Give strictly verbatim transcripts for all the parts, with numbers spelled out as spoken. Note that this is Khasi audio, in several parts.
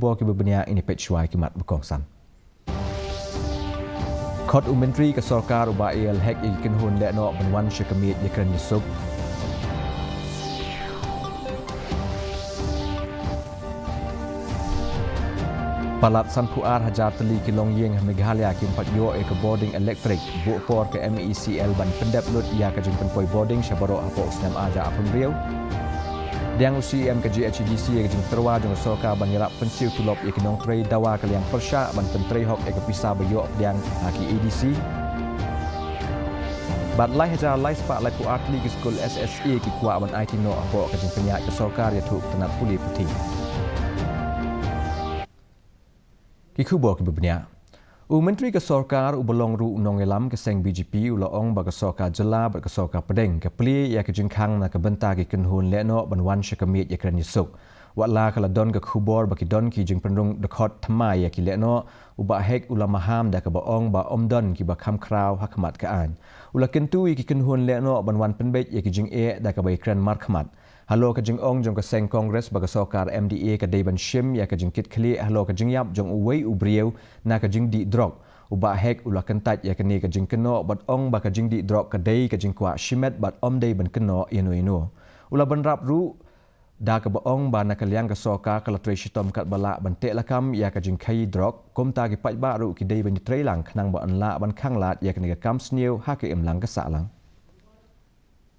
Bor ki babniah ini peit shuwa ki mat ba kongsan. Khot u Myntri ka sorkar u Bah A L Hek ïa ki kynhun lehnoh ban wan sha ka miej ïakren ïasuk. Palat sanphew ar hajar tylli ki longïing ha Meghalaya kim pat ïoh ïa ka bording elektrik. Buh por ka M E E C L ban pyndep lut ïa ka jingpynpoi bording sha baroh hapoh u snem ar hajar arphew hynriew. Pdiang u C E M ka G H A D C ïa ka jingtyrwa jong ka sorkar ban ïarap pynsiew tulop ïa ki nongtrei, dawa ka liang pyrshah ban pyntrei hok ïa ka pisa ba ïoh pdiang ha ki A D C. Bad lai hajar lai spah laiphew ar tylli ki skul S S A ki kwah ban aiti noh hapoh ka jingpynïaid ka sorkar ïathuh ka tnat pule puthi. Ki khubor ki babniah. U Myntri ka sorkar uba long ruh u nongïalam ka seng B J P u la ong ba ka sorkar jylla bad ka sorkar pdeng ka plie ïa ka jingkhang na ka bynta ki kynhun lehnoh ban wan sha ka miej ïakren ïasuk. Watla ka la don ka khubor ba ki don ki jingpynrung dkhot thymmai ïa ki lehnoh, u Bah Hek u la maham da kaba ong ba ym don kiba kham khraw ha khmat ka aiñ. U la kyntu ïa ki kynhun lehnoh ban wan pynbeit ïa ki jingeh da kaba ïakren markhmat. Halor ka jingong jong ka seng Congress ba ka sorkar M D A ka dei ban shim ïa ka jingkitkhlieh halor ka jingïap jong uwei u briew na ka jingdih drok, u Bah Hek u la kyntait ïa kane ka jingkynnoh bad ong ba ka jingdih drok ka dei ka jingkwah shimet bad ym dei ban kynnoh ïano ïano. U la bynrap ruh da kaba ong ba na ka liang ka sorkar ka la trei shitom katba lah ban teh lakam ïa ka jingkhaïi drok, kumta ki paidbah ruh ki dei ban ïatrei lang khnang ba yn lah ban khang lad ïa kane ka kam sniew ha ka imlang ka sahlang.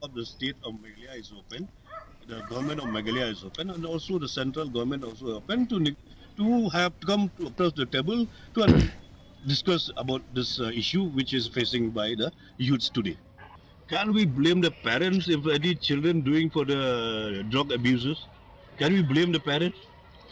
Of the state of Meghalaya is open, the government of Meghalaya is open, and also the central government also open to to have come to across the table to discuss about this uh, issue which is facing by the youths today. Can we blame the parents if any children doing for the drug abuses? Can we blame the parents?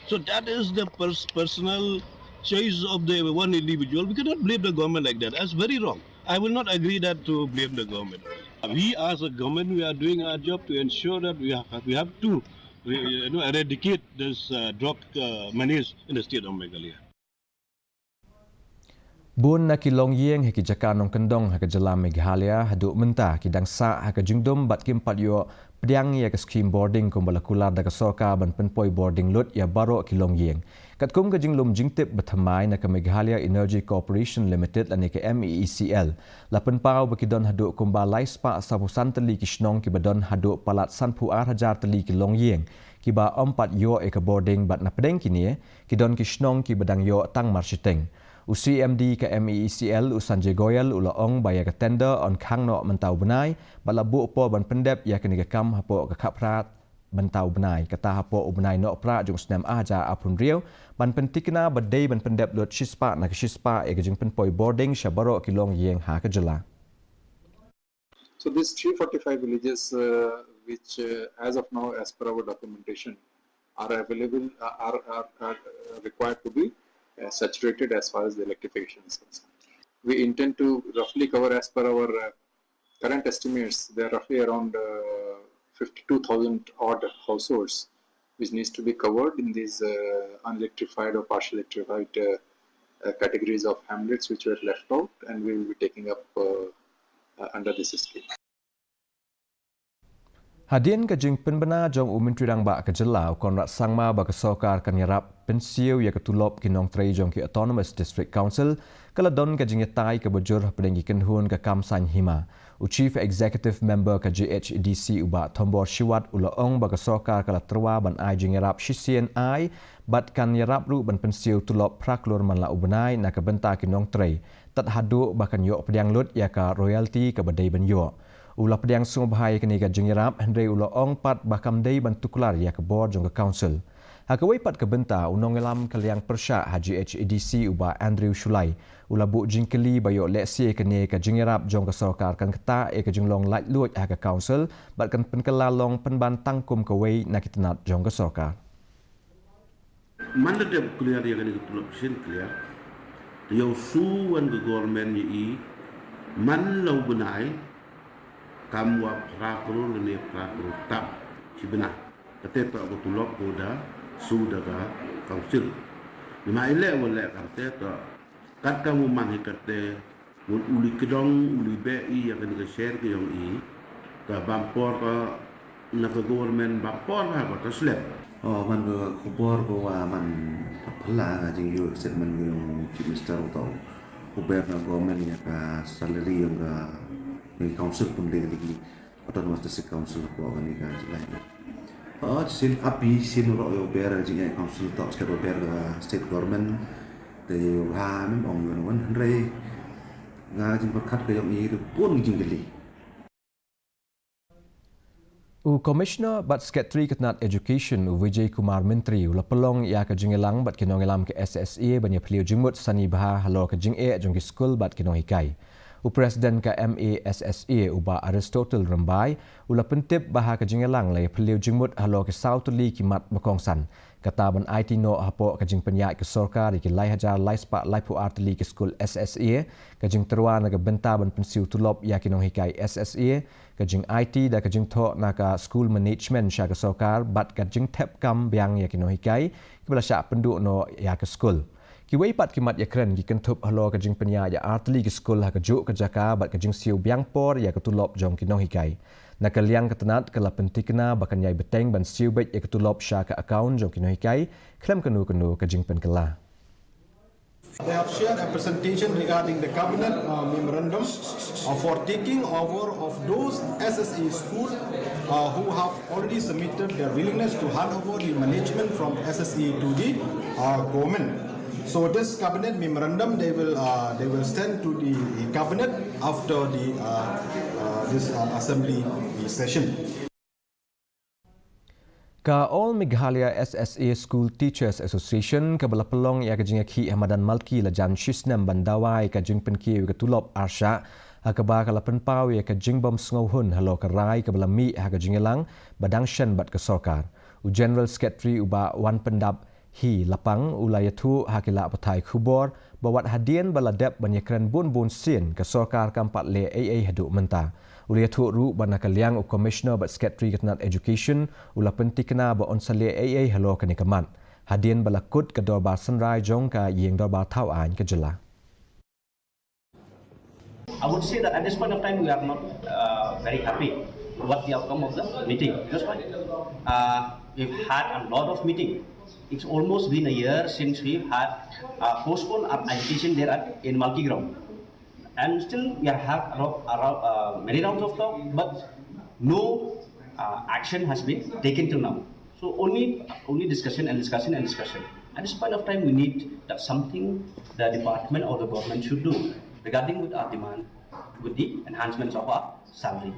So that is the pers- personal choice of the one individual. We cannot blame the government like that. That's very wrong. I will not agree that to blame the government. We as a government, we are doing our job to ensure that we have, we have to you know, eradicate this uh, drug uh, menace in the state of Meghalaya. Bun na ki longïing ha ki jaka nongkyndong ha ka jylla Meghalaya haduh mynta ki dang sah ha ka jingdum bad kim pat ïoh pdiang ïa ka skhim bording kumba la kular da ka sorkar ban pynpoi bording lut ïa baroh ki longïing. Katkum ka jinglum jingtip ba thymmai na ka Meghalaya Energy Corporation Limited lane ka M E E C L, la pynpaw ba ki don haduh kumba lai spah sawphew san tylli ki shnong kiba don haduh palat sanphew ar hajar tylli ki longïing kiba ym pat ïoh ïa ka bording bad na pdeng kine ki don ki shnong kiba dang ïoh tang marshiteng. U C M D ka M E E C L u Sanjay Goyal u la ong ba ïa ka tender yn khang noh mynta u bnai bad la buh por ban pyndep ïa kane ka kam hapoh ka khatphra mynta u bnai, kata hapoh u bnai Nohprah jong u snem ar hajar arphew hynriew, ban pynthikna ba dei ban pyndep lut shispah na ka shispah ïa ka jingpynpoi bording sha baroh ki longïing ha ka jylla. So these three forty-five villages, uh, which uh, as of now, as per our documentation, are available, uh, are, are, are uh, required to be uh, saturated as far as the electrification is concerned. We intend to roughly cover, as per our uh, current estimates, there are roughly around uh, fifty-two thousand odd households which needs to be covered in these uh, unelectrified or partially electrified uh, uh, categories of hamlets which were left out, and we will be taking up uh, uh, under this scheme. Hadien ka jingpynbna jong u Myntri Rangbah ka jylla u Conrad Sangma ba ka sorkar kan ïarap pynsiew ïa ka tulop ki nongtrei jong ki Autonomous District Council, ka la don ka jingïatai kaba jur hapdeng ki kynhun ka kam saiñ hima. U Chief Executive Member ka G H A D C u Bah Thombor Shiwat u la ong ba ka sorkar ka la tyrwa ban ai jingïarap shisien ai bad kan ïarap ruh ban pynsiew tulop phra klur man la u bnai na ka bynta ki nongtrei, tad haduh ba kan ïoh pdiang lut ïa ka royalty kaba dei ban ïoh. U la pdiang sngewbha ïa kane ka jingïarap hynrei u la ong pat ba kam dei ban tuklar ïa ka bor jong ka council. Ha kawei pat ka bynta, u nongïalam ka liang pyrshah ha G H A D C u Bah Andrew Shullai u la buh jingkylli ba ïoh lehse kane ka jingïarap jong ka sorkar kan ktah ïa ka jinglong laitluid ha ka council bad kan pynkylla long pynban tang kum kawei na ki tnat jong ka sorkar. Man la dep clear ïa kane ka tulop shisien clear. Te ïa u shu wan ka government ïa i man la u bnai kam wa phra klur lane phra klur tam shi bnai. Kate toh ka tulop ko da shu da ka council. Ni ma i leh wa leh kamte toh kat kam u man hi kate ngut u li kdong u li beh i ïa kane ka share ka yong i. Ka bam por ka na ka government bam por ha ka ta slem. Oh, man ka khubor ko wa man pala ka jingïoh statement ko yung Chief Minister u tau u ber na government ïa ka salary yung ka, yung council pun lagi lagi Autonomous District Council ko kani ka jilai. Oh, sin api sin ro yo ber jingïa council tau sekat ber ka state government te ha mem ong yon wan hynrei nga jingpyrkhat ka yung i pun jingkylli. U Commissioner bad Secretary ka tnat Education u Vijay Kumar Mintri u la pynlong ïa ka jingïalang bad ki nongïalam ka S S A ban ïa phylliew jingmut sani bha halor ka jingeh jong ki skul bad ki nonghikai. U President ka M A S S A u Bah Aristotle Rymbai u la pyntip ba ha ka jingïalang la ïa phylliew jingmut halor ki saw tylli ki mat ba kongsan. Kata ban aiti noh hapoh ka jingpynïaid ka sorkar ïa ki lai hajar lai spah laiphew ar tylli ki skul S S A, ka jingtyrwa na ka bynta ban pynsiew tulop ïa ki nonghikai S S A, ka jingaiti da ka jingthoh na ka school management sha ka sorkar bad ka jingthep kam biang ïa ki nonghikai kiba la shah pynduh noh ïa ka skul. Kiwei pat ki mat ïakren ki kynthup halor ka jingpynïaid ïa ar tylli ki skul ha kajuh ka jaka bad ka jingsiew biang por ïa ka tulop jong ki nonghikai. Na ka liang ka tnat ka la pyntikna ba kan ïai bteng ban siew beit ïa ka tulop sha ka account jong ki nonghikai khlem kano kano ka jingpynkylla. They have shared a presentation regarding the cabinet, uh, memorandum, uh, for taking over of those S S A school, uh, who have already submitted their willingness to hand over the management from S S A to the, uh, government. So this cabinet memorandum, they will, uh, they will send to the cabinet after the, uh, uh, this, uh, assembly session. Ka All Meghalaya S S A School Teachers Association kaba la pynlong ïa ka jingïakhih ha madan Malki la jan shisnem ban dawa ïa ka jingpynkiew ïa ka tulop arshah, ha kaba ka la pynpaw ïa ka jingbym sngewhun halor ka rai kaba la mih ha ka jingïalang ba dang shen bad ka sorkar. U General Secretary u Bah Wanpyndap Hi Lapang u la ïathuh ha ki lad pathai khubor ba wat hadien ba la dep ban ïakren bun bun sien ka sorkar kam pat leh ei ei haduh mynta. U la ïathuh ruh ba na ka liang u Commissioner bad Secretary ka tnat Education u la pyntikna ba un sa leh ei ei halor kane ka mat hadien ba la kut ka dorbar synrai jong ka ïing dorbar thaw aiñ ka jylla. I would say that at this point of time, we are not uh, very happy what the outcome of the meeting. Because why? Uh, we've had a lot of meeting. It's almost been a year since we've had uh, postponed our agitation there at, in Malki ground. And still, we are have a lot, around, uh, many rounds of talk, but no uh, action has been taken till now. So only only discussion and discussion and discussion. At this point of time, we need that something the department or the government should do regarding with our demand with the enhancements of our salary.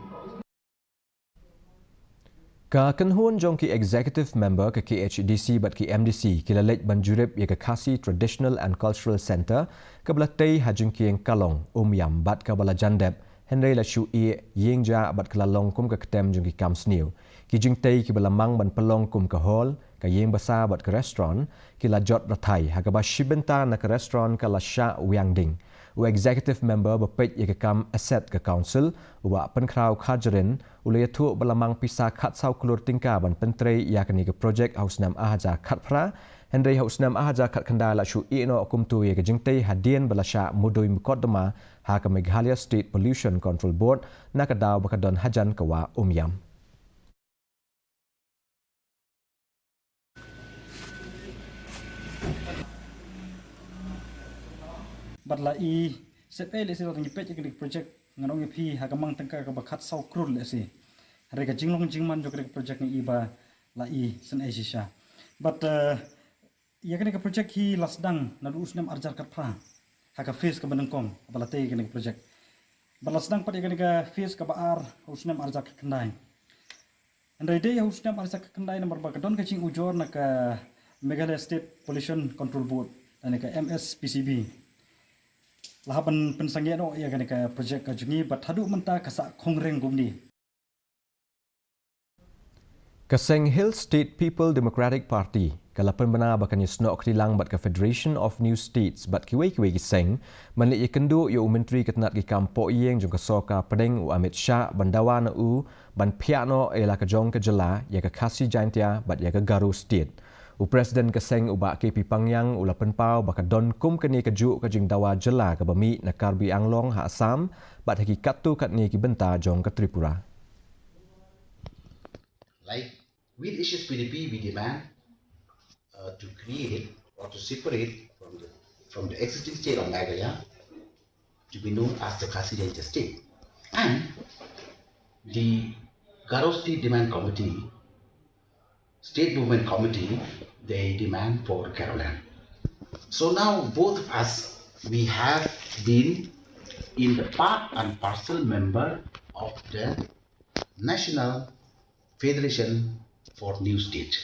Ka kynhun jong ki executive member ka K H A D C bad ki M D C ki la leit ban jurip ïa ka Khasi Traditional and Cultural Centre kaba la tei ha jingkieng Kalong, Umiam bad kaba la jan dep, hynrei la shu ïeh ïing jah bad ka la long kum ka ktem jong ki kam sniew. Ki jingtei kiba la mang ban pynlong kum ka hall, ka ïing basa bad ka restaurant ki la jot rathai ha kaba shi bynta na ka restaurant ka la shah wiang ding. U executive member ba peit ïa ka kam asset ka council, u Bah Pynkhraw Kharjahrin, u la ïathuh ba la mang pisa khatsaw klur tyngka ban pyntrei ïa kane ka project ha u snem ar hajar khatphra, hynrei ha u snem ar hajar khatkhyndai la shu ïeh noh kumto ïa ka jingtei hadien ba la shah mudui mukotduma ha ka Meghalaya State Pollution Control Board na ka daw ba ka don hajan ka wah Umiam. Bad la i sep ei lehse, la ngi peit ïa kane ka project, ngan ong ïa phi ha ka mang tyngka kaba khatsaw klur lehse. Hynrei ka jinglong jingman jong kane ka project ngi i ba la i shen ei shisha. Bad ïa kane ka project hi la sdang naduh u snem ar hajar khatphra ha ka phase kaba nyngkong ba la tei ïa kane ka project. Bad la sdang pat ïa kane ka phase kaba ar ha u snem ar hajar khatkhyndai. Hynrei dei ha u snem ar hajar khatkhyndai namar ba ka don ka jingujor na ka Meghalaya State Pollution Control Board lane ka M S P C B. La hap ban pynsangeh noh ïa kane ka project ka jong ngi bad haduh mynta ka sah khongryng kumne. Ka seng Hill State People Democratic Party ka la pynbna ba kan ïasnoh kti lang bad ka Federation of New States bad kiwei kiwei ki seng ban leit ïakynduh ïa u Myntri ka tnat ki kam pohïing jong ka sorkar pdeng u Amit Shah ban dawa na u ban phiah noh ïa la ka jong ka jylla ïa ka Khasi Jaintia bad ïa ka Garo State. U President ka seng u Bah K P Pangyang u la pynpaw ba ka don kum kane kajuh ka jingdawa jylla kaba mih na Karbi Anglong ha Assam bad ha ki katto katne ki bynta jong ka Tripura. Like with H S P D P, we demand uh, to create or to separate from the, from the existing state of Meghalaya to be known as the Khasi Jaintia state. And the Garo State Demand Committee, State Movement Committee, they demand for Garoland. So now both of us, we have been in the part and parcel member of the National Federation for New State.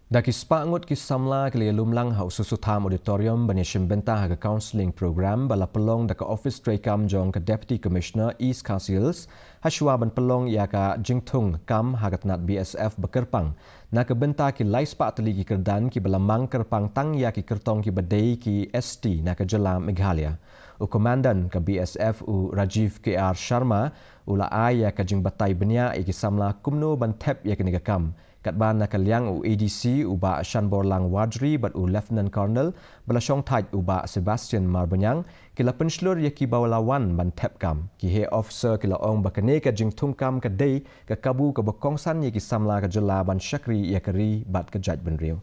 Da ki spah ngut ki samla ki la ïalumlang ha u Susutham Auditorium ban ïashim bynta ha ka counselling program ba la pynlong da ka office treikam jong ka Deputy Commissioner East Khasi Hills, ha shuwa ban pynlong ïa ka jingthung kam ha ka tnat B S F ba kyrpang na ka bynta ki lai spah tylli ki kyrdan ki ba la mang kyrpang tang ïa ki kyrtong ki ba dei ki S T na ka jylla Meghalaya. U Commandant ka B S F, u Rajiv K R Sharma, u la ai ïa ka jingbatai bniah ïa ki samla kumno ban thep ïa kane ka kam. Katba na ka liang u A D C, u Bah Shanborlang Warjri, bad u Lieutenant Colonel ba la shongthait, u Bah Sebastian Marbaniang, ki la pynshlur ïa ki ba la wan ban thep kam. Ki heh officer ki la ong ba kane ka jingthung kam ka dei ka kabu kaba kongsan ïa ki samla ka jylla ban shakri ïa ka ri bad ka jaitbynriew.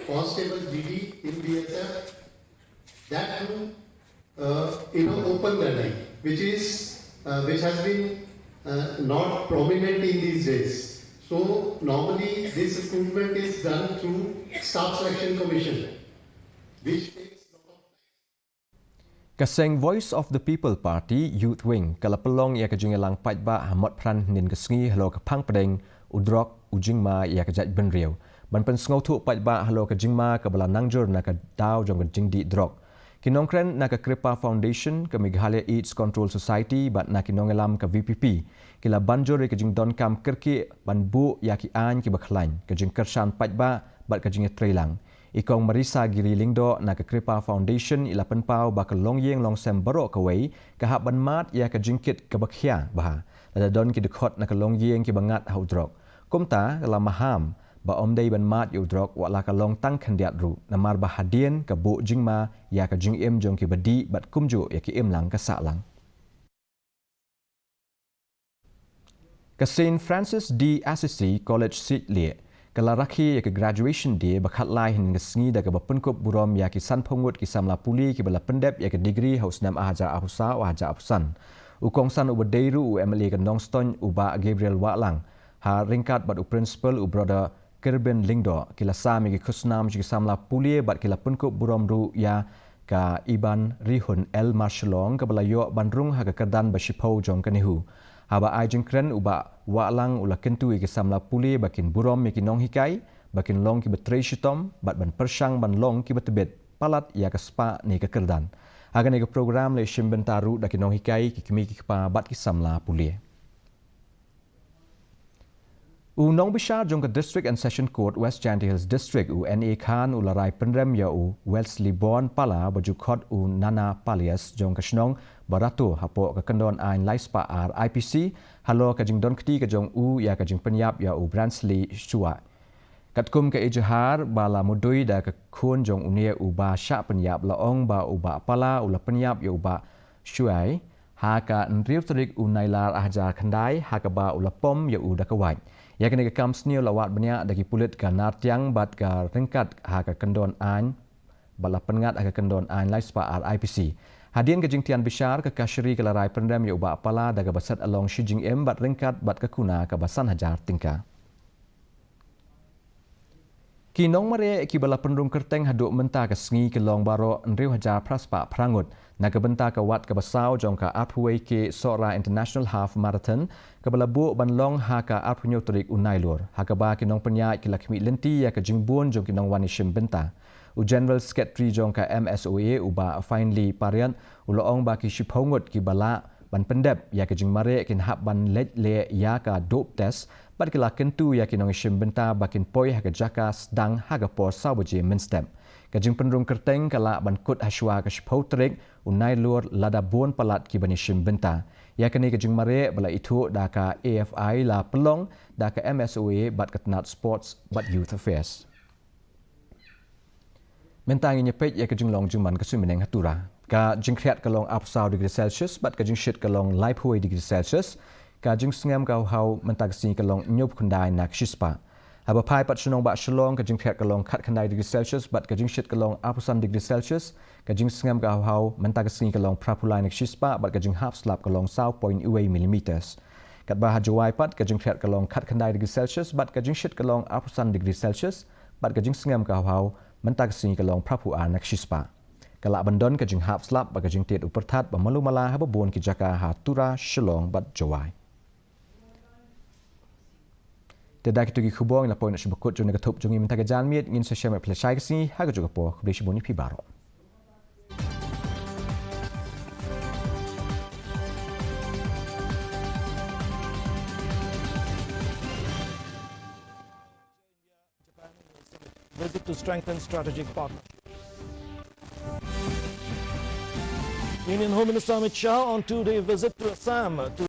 Constable G D in B S F, that too, uh, you know, open learning, which is, uh, which has been, uh, not prominent in these days. So normally this recruitment is done through Staff Selection Commission, which takes lot of time. Ka seng Voice of the People Party Youth Wing ka la pynlong ïa ka jingïalang paidbah ha Motphran hynnin ka sngi halor ka phang pdeng u drok, u jingma ïa ka jaitbynriew, ban pynsngewthuh paidbah halor ka jingma kaba la nang jur na ka daw jong ka jingdih drok. Ki nongkren na ka Kripa Foundation, ka Meghalaya AIDS Control Society bad na ki nongïalam ka V P P ki la ban jur ïa ka jingdonkam kyrkieh ban buh ïa ki aiñ kiba khlaiñ, ka jingkyrshan paidbah bad ka jingïatreilang. I Kong Marisa Giri Lyngdoh na ka Kripa Foundation i la pynpaw ba ka longïing longsem baroh kawei ka hap ban mad ïa ka jingkit kaba khia bha lada don ki dkhot na ka longïing kiba ngat ha u drok. Kumta ka la maham ba ym dei ban mad ïa u drok wat la ka long tang khyndiat ruh, namar ba hadien ka buh jingma ïa ka jingim jong kiba dih bad kumjuh ïa ki imlang ka sahlang. Ka Saint Francis de Assisi College Siejlieh ka la rakhe ïa ka Graduation Day ba khatlai hynnin ka sngi da kaba pynkup burom ïa ki sanphew ngut ki samla pule kiba la pyndep ïa ka degree ha u snem ar hajar arphew saw, ar hajar arphew san. U kongsan uba dei ruh u M L A ka Nongstoiñ, u Bah Gabriel Wahlang, ha ryngkat bad u Principal, u Brother Kirbin Lyngdoh, ki la sam ïa ki khusnam sha ki samla pule bad ki la pynkup burom ruh ïa ka Iban Rihun L Marshillong kaba la ïoh ban rung ha ka kyrdan ba shiphew jong ka NEHU. Haba ai jingkren, u Bah Wahlang u la kyntu ïa ki samla pule ba kin burom ïa ki nonghikai, ba kin long kiba trei shitom bad ban pyrshang ban long kiba tbit palat ïa ka spah ne ka kyrdan. Ha kane ka program la ïashim bynta ruh da ki nonghikai, ki kmie ki kpa bad ki samla pule. U nongbishar jong ka District and Session Court West Jaintia Hills District, u N A Khan, u la rai pynrem ïa u Wesley Born Pala ba ju khot u Nana Palias jong ka shnong Barato hapoh ka kyndon aiñ lai spah ar I P C halor ka jingdonkti ka jong u ïa ka jingpynïap ïa u Bransley Shuai. Katkum ka ejahar ba la mudui da ka khun jong une uba shah pynïap, la ong ba u Bah Pala u la pynïap ïa u Bah Shuai ha ka hynriew tarik u Nailar ar hajar khyndai, ha kaba u la pom ïa u da ka wait. Ïa kane ka kam sniew la wad bniah da ki pulit ka Nartiang bad ka ryngkat ha ka kyndon aiñ, bad la pynngat ha ka kyndon aiñ lai spah ar I P C. Hadien ka jingtian bishar, ka kashari ka la rai pynrem ïa u Bah Pala da kaba set along shi jingim bad ryngkat bad ka kuna kaba san hajar tyngka. Ki nongmareh kiba la pynrung kyrteng haduh mynta ka sngi ki long baroh hynriew hajar phra spah phra ngut na ka bynta ka wat kaba saw jong ka arphew wei K Sohra International Half Marathon, kaba la buh ban long ha ka arphew hynñiew tarik u Nailur, ha kaba ki nongpynïaid ki la khmih lynti ïa ka jingbun jong ki nongwan ïashim bynta. U General Secretary jong ka M S O A, u Bah Finely Pariat, u la ong ba ki shiphew ngut kiba lah ban pyndep ïa ka jingmareh kin hap ban leit leh ïa ka dope test, bad ki la kyntu ïa ki nongïashim bynta ba kin poi ha ka jaka sdang ha ka por saw baje mynstep. Ka jingpynrung kyrteng ka lah ban kut ha shuwa ka shiphew tarik u Nailur lada bun palat ki ban ïashim bynta. Ïa kane ka jingmareh ba la ithuh da ka A F I la pynlong da ka M S O A bad ka tnat Sports bad Youth Affairs. Mynta ngin ïa peit ïa ka jinglong jingman ka suiñ bneng ha Tura. Ka jingkhriat ka long arphew saw degree Celsius bad ka jingshit ka long laiphew wei degree Celsius. Ka jingsngem ka hawhaw mynta ka sngi ka long hynñiewphew khyndai na ka shispah. Haba phai pat sha nongbah Shillong, ka jingkhriat ka long khatkhyndai degree Celsius bad ka jingshit ka long arphew san degree Celsius. Ka jingsngem ka hawhaw mynta ka sngi ka long phraphew lai na ka shispah bad ka jinghap slap ka long saw point wei millimeters. Katba ha Jowai pat, ka jingkhriat ka long khatkhyndai degree Celsius bad ka jingshit ka long arphew san degree Celsius bad ka jingsngem ka hawhaw mynta ka sngi ka long phraphew ar na ka shispah. Ka lah ban don ka jinghap slap bad ka jingtied u pyrthat ba malu mala ha babun ki jaka ha Tura, Shillong bad Jowai. Te da kito ki khubor ngi la poi noh sha ba kut jong kane ka thup jong ngi mynta ka janmiet. Ngin sa ïashem ïa phi lashai ka sngi ha kajuh ka por. Khublei shibun ïa phi baroh. Visit to strengthen strategic partnership. Union Home Minister Amit Shah on two-day visit to Assam to